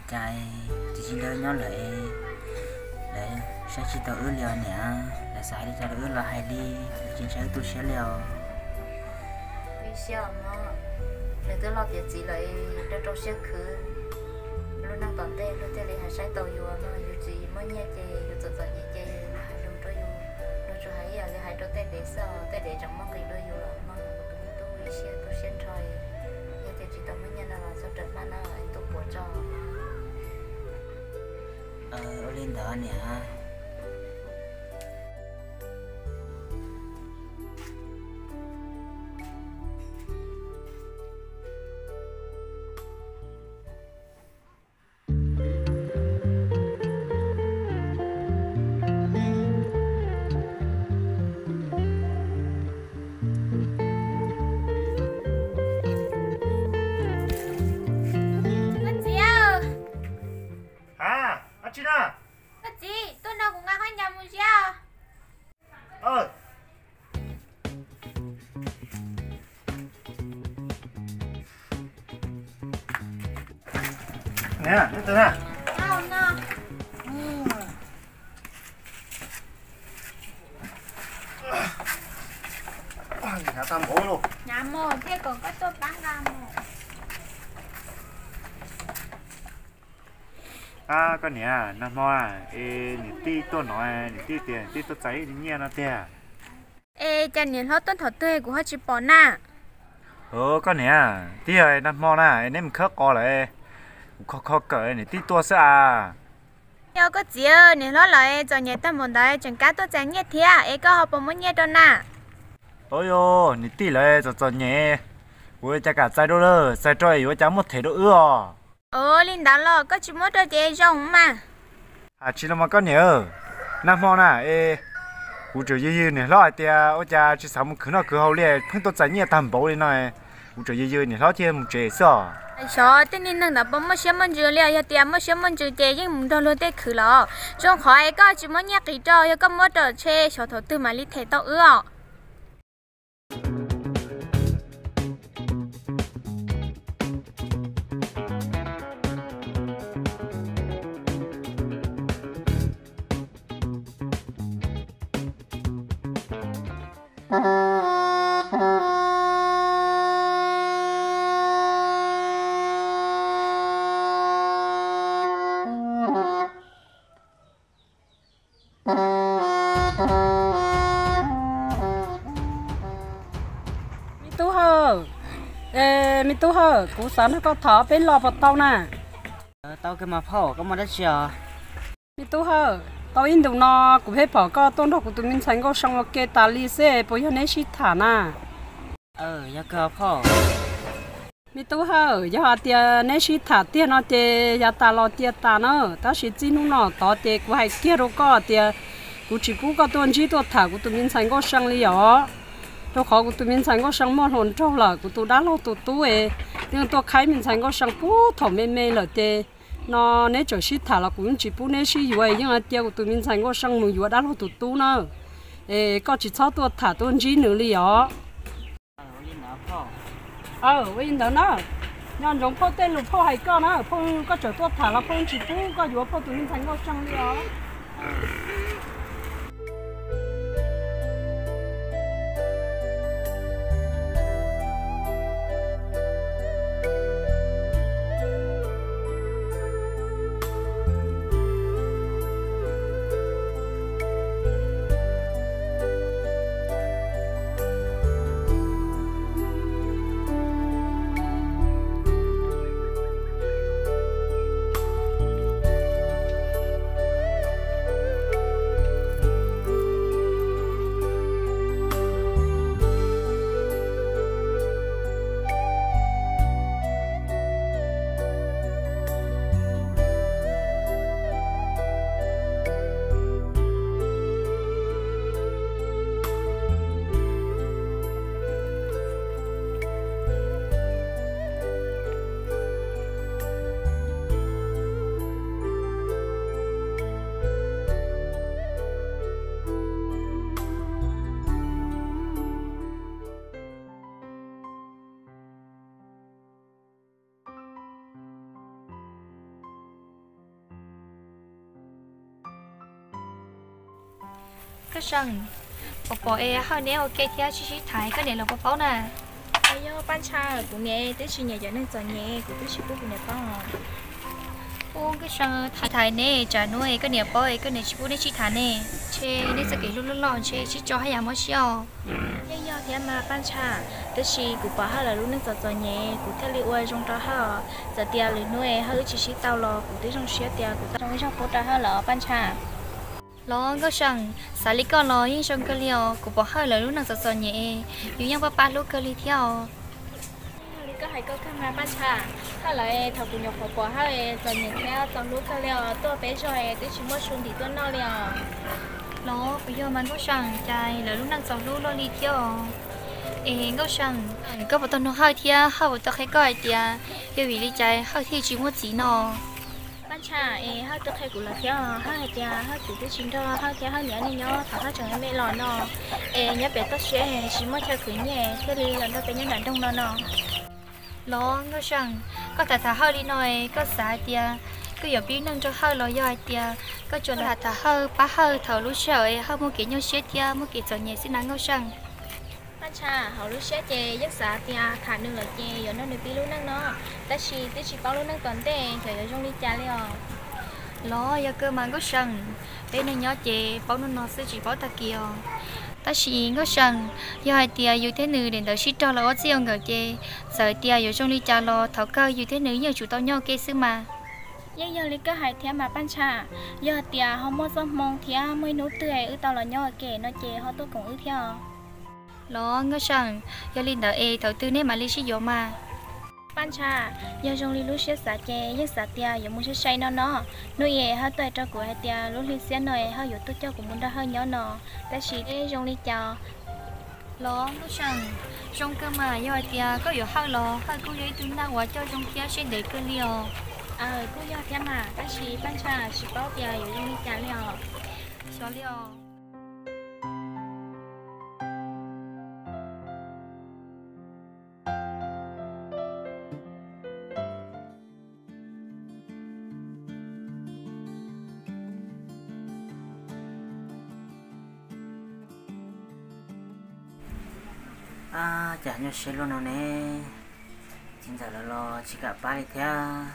Cas txiv tsis nrog nyob lawm, lawv saib tsis taus wb li os niam, lawv xav hais li cas rau wb los hais li, lawv tsis ntshai wb tu siab li os. Ua siab os mog, nws twb los tiav txiv lawm, rau rau siab khwv. Lub neej tom ntej luag thiaj li hais saib taus yus no, yus tsis muaj nyiaj ces yus txom txom nyem ces hais lus rau yus, luag tsuas hais ib yam li hais rau tej dev xwb os, tej dev tseem muaj nqis dua yus los mog. Tus me tub, ua siab tu siab nrho, yog tias tsis tau muaj nyiaj no los txhob rawm maj na, ntuj puas tso. Ua li ntawd niam. Koj txiv, koj txiv, tuaj nrog kuv nqa khaub ncaws mus ziab. Hnyav tag npaum li. Hnyav mas thiaj kom koj tuaj pab nqa mus. Koj niam, nag hmo es niam tij tuaj no, niam tij tias niam tij tuaj txais ib nyiaj no tiag. Es cas niam hlob tuaj thaum twg kuv ho tsis pom na? Koj niam, twb yog nag hmo na, neb mus khawb qos lawm, kuv kho kho kawm niam tij tuaj xwb as. Yog koj txiv, niam hlob lawv txom nyem tag npaum ntawd tseem kam tuaj txais nyiaj thiab, es koj ho puas muab nyiaj rau na? Au yog, niam tij lawv txom txom nyem, kuv ua cas kam txais rau lawv, txais rau es yuav ua cas muaj them rau wb os. Ua li ntawd los koj tsis muab rau ces zoo mas. Hais tsis los mas koj niam, nag hmo na es kuv tseem yws yws niam hlob hais tias ua cas tsis xav mus khwv noj khwv haus li, pheej tuaj txais nyiaj tag npaum li no. Kuv tseem yws yws niam hlob thiaj mus tsev xwb os. Xyov tej niag neeg ntawd puas muaj siab muaj ntsws li, yog tias muaj siab muaj ntsws ces yeej mus nrog luag tej khwv los. Zoo qhov es koj tsis muab nyiaj qiv rau, yog koj muab rau ces xyov thaum twg mam li them tau wb os. Me tub Hawj, me tub Hawj, kuv xav nrog koj tham peb lo puas tau na? Tau kawg mas phauj, koj muaj dab tsi os? Me tub Hawj, tau ib ntus no kuv pheej pom koj tuaj nrog kuv tus me ntxhais Nkauj See ua ke tas li xwb, puas yog neb sib tham na? Me tub Hawj, yog hais tias neb sib tham tiag no ces yav tas los tias tas na, tab sis txij hnub no tod ces kuv hais kiag rau koj tias kuv tsis pub koj tuaj ntsib tuaj tham kuv tus me ntxhais Nkauj See li os. Rau qhov kuv tus me ntxhais Nkauj See muaj hluas nraug lawm, kuv tus dab laug tus tub es yeej tuaj qhaib me ntxhais Nkauj See puag thaum me me lawm ces no neb tseem sib tham los kuv yeej tsis pub neb sib yuav, yeej hais tias kuv tus me ntxhais Nkauj See mus yuav dab laug tus tub na. Es koj tsis txhob tuaj tham tuaj ntsib nws li os. Ua li ntawd na, nco ntsoov phauj tej lus phauj hais koj na, phauj koj tseem tuaj tham los phauj tsis pub koj yuav phauj tus me ntxhais Nkauj See li os. Nkauj Seem, pom pom es Hawj neb ua ke thiab sib sib tham koj niam los puas paub na? Yog Paj Ntshai, kuv niam twb tsis nyiam cov neeg txom nyem, kuv twb tsis pub kuv niam paub. Ub, Nkauj Seem, tham tham ne, tsam hnub es koj niam paub es koj niam tsis pub neb sib tham ne, ntshe neb txoj kev hlub loj loj ntshe sib tso haj yam mob siab os. Yeej yog thiab mas Paj Ntshai, tab sis kuv pom Hawj lawv lub neej txom txom nyem, kuv thiaj li ua zoo rau Hawj. Txawm tias lwm hnub es Hawj wb tsis sib tau los kuv twb zoo siab tias kuv tau zoo ib zaug pub rau Hawj lawm os Paj Ntshai. Los Nkauj Seem, xav li koj los yeej zoo kawg li os, kuv pom Hawj lawv lub neej txom txom nyem, yus yeej pab pab hlub kawg li thiab os. Li koj hais koj kawg mas Paj Ntshai, Hawj lawv thaum kuv nyuam qhuav pom Hawj txom nyem thiab txom hlub kawg li os, tuaj peb zog twb tsis muaj su ntim tuaj noj li os. Los puas yog mas Nkauj Seem, cas lawv lub neej txom hlub luaj li thiab os. Es Nkauj Seem, koj puas tau nug Hawj thiab Hawj puas tau qhia koj hais tias yog vim li cas Hawj thiaj tsis muaj txiv no? Paj Ntshai, es Hawj twb qhia kuv lawm thiab, Hawj hais tias Hawj txiv twb tsis nrog Hawj thiab Hawj niam nej nyob thaum Hawj tseem me los no, es nyob pem toj siab tsis muaj chaw khwv nyiaj thiaj li los nrog peb nyob nram nroog no no. Los Nkauj Seem, koj tham tham Hawj li no, koj xav hais tias koj yuav pib neej nrog Hawj los yog hais tias koj tsuas lam tham Hawj pab Hawj thaum lub sij hawm Hawj muaj kev nyuaj siab thiab muaj kev txom nyem xwb na Nkauj Seem? Paj Ntshai, hauv lub siab ces yeej xav tias tham nws lawm ces yuav nrog nws pib lub neej no, tab sis twb tsis paub lub neej tom ntej xyov yuav zoo li cas li os. Los yog kawg mas Nkauj Seem, peb neeg nyob ces paub hnub no xwb tsis paub tag kis os. Tab sis Nkauj Seem, yog hais tias yus thiab nws daim ntawv sib raug los ua txij ua nkawm ces txawm tias yuav zoo li cas los thaum kawg yus thiab nws yeej yuav tsum tau nyob ua ke xwb mas. Yeej yog li koj hais thiab mas Paj Ntshai, yog hais tias ho muaj txoj hmoo thiab muaj ib hnub twg wb tau los nyob ua ke no ces ho tuaj koom wb thiab os. Los Nkauj Seem, yog li ntawd es thaum twg neb mam li sib yuav mas? Paj Ntshai, yog zoo li lub siab xav ces yeej xav tias yuav mus sai sai no no. Hnub es Hawj tuaj hais rau kuv hais tias lub hli xiab no es Hawj yuav tuaj coj kuv mus nrog Hawj nyob no, tab sis neb zoo li cas? Los Nkauj Seem, zoo kawg mas, yog hais tias koj yuav Hawj los Hawj kuj yog ib tug neeg uas coj zoo thiab siab ntev kawg li os. Kuj yog thiab mas, tab sis Paj Ntshai tsis paub tias yuav zoo li cas li os. Xyov li os. Ab, cas nyuaj siab luaj no ne. Txiv ntxawm lawv los tsis kam pab li thiab.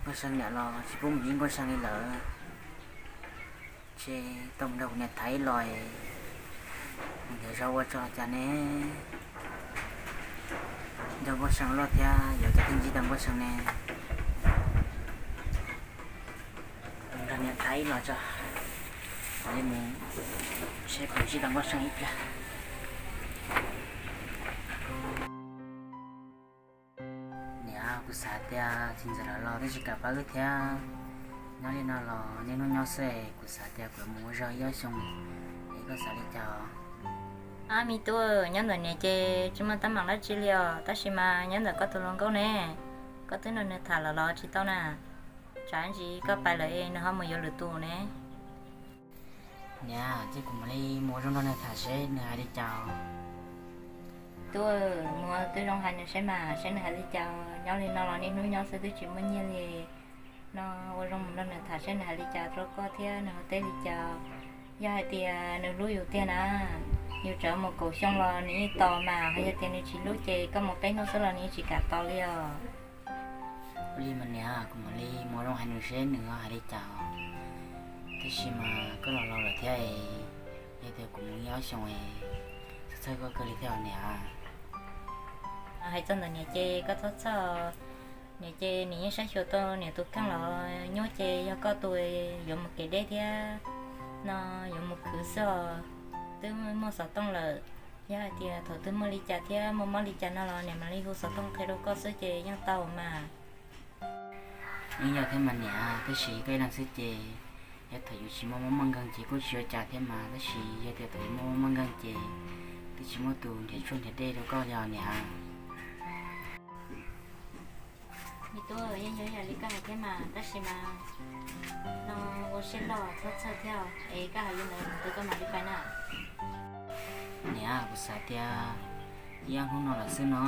Nkauj Seem niam los tsis pub mus ntsib Nkauj Seem li lawm. Ces tau mus nrog kuv niam tham ib los, mus nrhiav zog ua tso cas ne. Nrog Nkauj Seem loj thiab yuav cas thiaj ntsib tau Nkauj Seem ne. Mus nrog niam tham ib los tso, li mus seb puas ntsib tau Nkauj Seem ib pliag. Niam, kuv xav tias txiv ntxawm lawv los twb tsis kam pab wb thiab. Nyob li no los niaj hnub nyob xwb, kuv xav tias kuv mus ua zog ib ob xyoo, es koj xav li cas? Ab, me tub, nyob ntawm niam ces tsis muaj teeb meem dab tsi li os, tab sis mas nyob ntawm koj tus hluas nkauj ne, koj twb nrog nws tham lawm los tsis tau na? Tsam ntsis koj pais lawm es nws ho mus yuav lwm tus ne. Niam, cia kuv mam li mus ua zoo nrog nws tham seb nws hais li cas. Tub, mus ua zoo hais nws seb mas seb nws hais li cas. Nyob li no los niaj hnub nyob xwb twb tsis muaj nyiaj li no, ua zoo mus nrog nws tham seb nws hais li cas rau koj thiab nws ho teb li cas. Yog hais tias nws hlub yus tiag na, yus tsawv mus kaum xyoo los nws yeej tos mas, ho yog tias nws tsis hlub ces koj mus peb hnub xwb los nws yeej tsis kam tos li os. Ua li mas niam, kuv mam li mus ua zoo hais nws seb nws hais li cas. Tab sis mas koj los laus lawm thiab, yog tias kuv mus ib ob xyoo, txhawj txhawj koj kawg li thiab niam. Hais txog ntawm niam ces koj txhob txhawj. Niam ces niam yeej saib xyuas tau niam tus kheej los nyuaj ces yog koj tus yuav mus kev deb thiab no, yuav mus khwv xwb os. Twb muaj xov tooj lawm, yog hais tias thaum twg muaj li cas thiab muaj mob li cas no los niam mam li hu xov tooj qhia rau koj xwb ces yeej tau mas. Yeej yog thiab mas niam, tab sis koj ib leeg xwb ces yog thaum yus tsis muaj mob muaj nkeeg ces kuj tsis ua cas thiab mas, tab sis yog tias thaum yus muaj mob muaj nkeeg ces twb tsis muaj tus nrhiav tshuaj nrhiav dej rau koj li os niam. Me tub, yeej yog yam li koj hais thiab mas, tab sis mas no ua siab loj txhob txhawj thiab, es koj hais li ntawd tus koj mam li pais na. Niam, kuv xav tias ib ob hnub no lawm xwb no.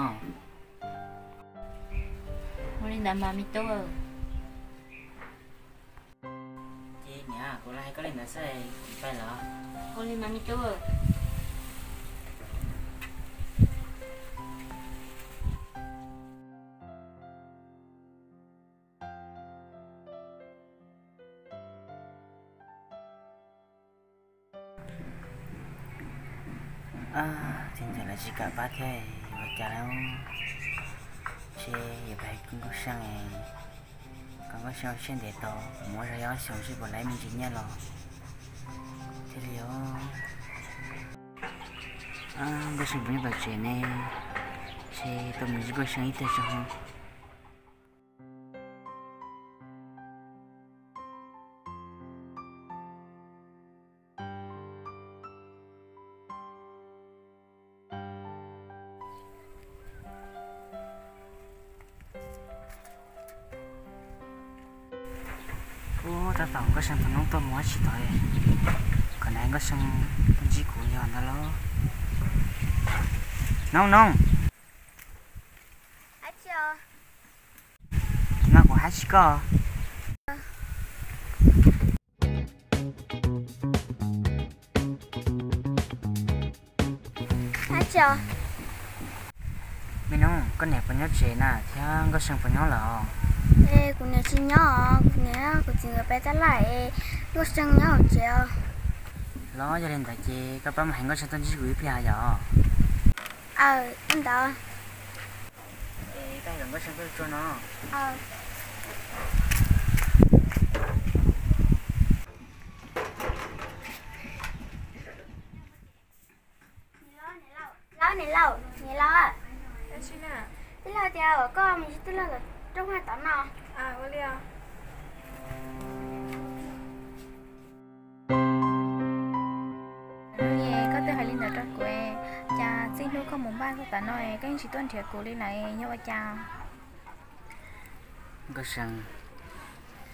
Ua li ntawd mas me tub. Ces niam, kuv los hais Koj li ntawd xwb, kuv pais lawm. Ua li mas me tub. Txiv ntxawm lawv tsis kam pab thiab, yuav ua cas lawm? Ntshe yuav pab hais Nkauj Seej, kom Nkauj Seej ua siab ntev tos, mus ua zog ib ob xyoos seb puas laib me ntsis nyiaj los thiaj li os. Nkauj Seej puas nyob tom tsev ne? Ntshe tau mus ntsib Nkauj Seej ib tag tso. Ub, tab tom Nkauj Seej tus noob tuaj mus ua tsis tau, kom nrog Nkauj Seej tuaj ntsib kuv yog ntawd los. Noob, noob, no kuv hais tsis koj. Me noob, koj niam puas nyob tsev na, thiab Nkauj Seej puas nyob lawm? Es kuv niam tsis nyob, kuv niam kuv txiv nkawd pais tab laj, Nkauj Seej nyob hauv tsev os. Los yog li ntawd ces koj pab mus hais Nkauj Seej tuaj ntsib kuv ib pliag yom. Aw, ntawd. Koj hais kom Nkauj Seej tuaj tsuag no. Niam laus, niam laus, niam laus, tij laug tias kom koj mus ntsib tij laug tom rooj vag tom no. Hnub es koj twb hais li ntawd rau kuv, cas txij hnub koj mus npaj txog tav no koj yeej tsis tuaj nrhiav kuv li lawm, yog ua cas? Nkauj Seej,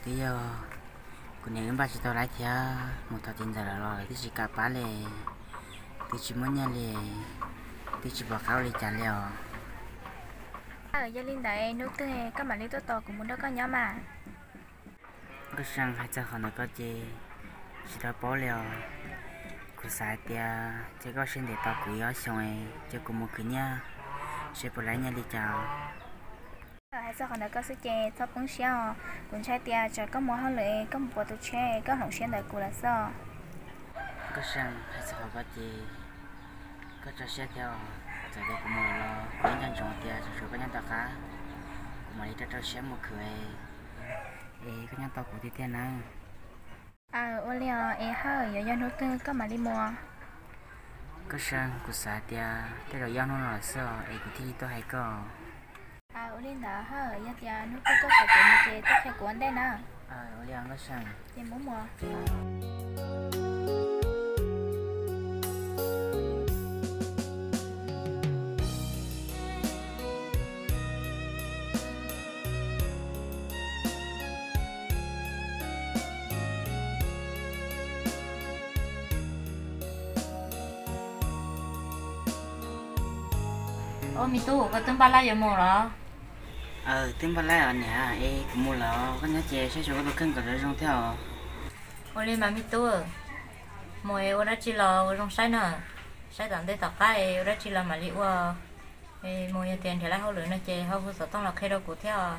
twb yog kuv niam wb npaj tsis tau lawm thiab, mus thov txiv ntxawm lawv los lawv twb tsis kam pab li, twb tsis muaj nyiaj li, twb tsis pom qab ua li cas li os. Yog li ntawd hnub twg koj mam li tuaj tos kuv mus nrog koj nyob mas. Nkauj Seej, hais txog qhov ntawd koj ces tsis tau paub li os. Kuv xav hais tias ces koj siab ntev tos kuv ib ob xyoos, ces kuv mus khwv nyiaj seb puas laib nyiaj li cas. Hais txog qhov ntawd koj xwb ces txhob poob siab os. Kuv ntshai tias tsam koj muaj hauj lwm koj mus pom tus tsheb koj hloov siab ntawm kuv lawm xwb os. Nkauj Seej, hais txog qhov ko ces koj tso siab thiab os. Txawm tias kuv mus los kuv yeej nco ntsoov tias tsuas tshuav koj nyob tom qab, kuv mam li rau rau siab mus khwv es koj nyob tos kuv tiag tiag nawb. Ua li os, es Hawj, yuav yog hnub twg koj mam li mus? Nkauj Seej, kuv xav tias tej zaum ib ob hnub no lawm xwb os es kuv thiaj li tuaj hais koj. Ua li ntawd Hawj, yog tias hnub twg koj xav tias mus ces tuaj qhia kuv ua ntej na. Ua li os Nkauj Seej. Ces mus mus. Ua me tub, koj twb npaj lab yuav mus los? Aw, twb npaj lab os niam, es kuv mus lawm, koj nyob ces saib xyuas koj tus kheej kom zoo zoo thiab os. Ua li mas me tub, mus es ua dab tsi los ua zoo saib na, saib tom ntej tom qab es ua dab tsi los mam li ua. Es mus yog tias nrhiav lab hauj lwm no ces ho hu xov tooj los qhia rau kuv thiab os.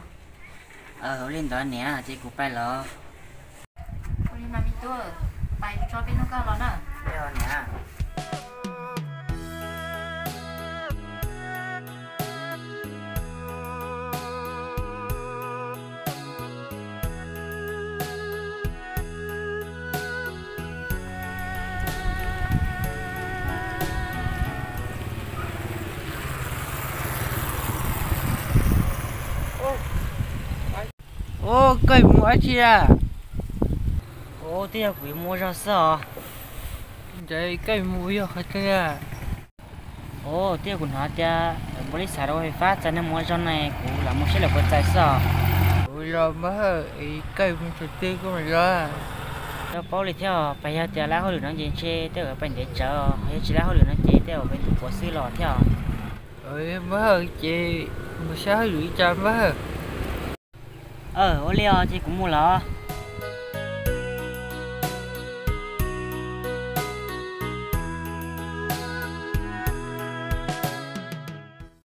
Aw, ua li ntawd niam, ces kuv pais lawm. Ua li mas me tub, pais tso peb hnub koj los na. Niam. Ub, koj mus ua dab tsi a? Ub, twb yog kuv yuav mus ua zog xwb os. Ntawd koj mus yog qhov twg a? Ub, twb yog kuv hnov tias npau li xav rau fais fab txais neeg mus ua zog no, kuv lam mus saib lawv puas txais xwb os. Ua los npawg, es koj mus thaum twg koj mam los? Tsis paub li thiab, pes yog tias lab hauj lwm no ces ntshe tej zaum pes ntev tsawv, yog tsis lab hauj lwm no ces tej zaum pes ntuj puav xwb los thiab. Npawg, ces mus saib hauj lwm ib co npawg. Ua li os, ces kuv mus lawm.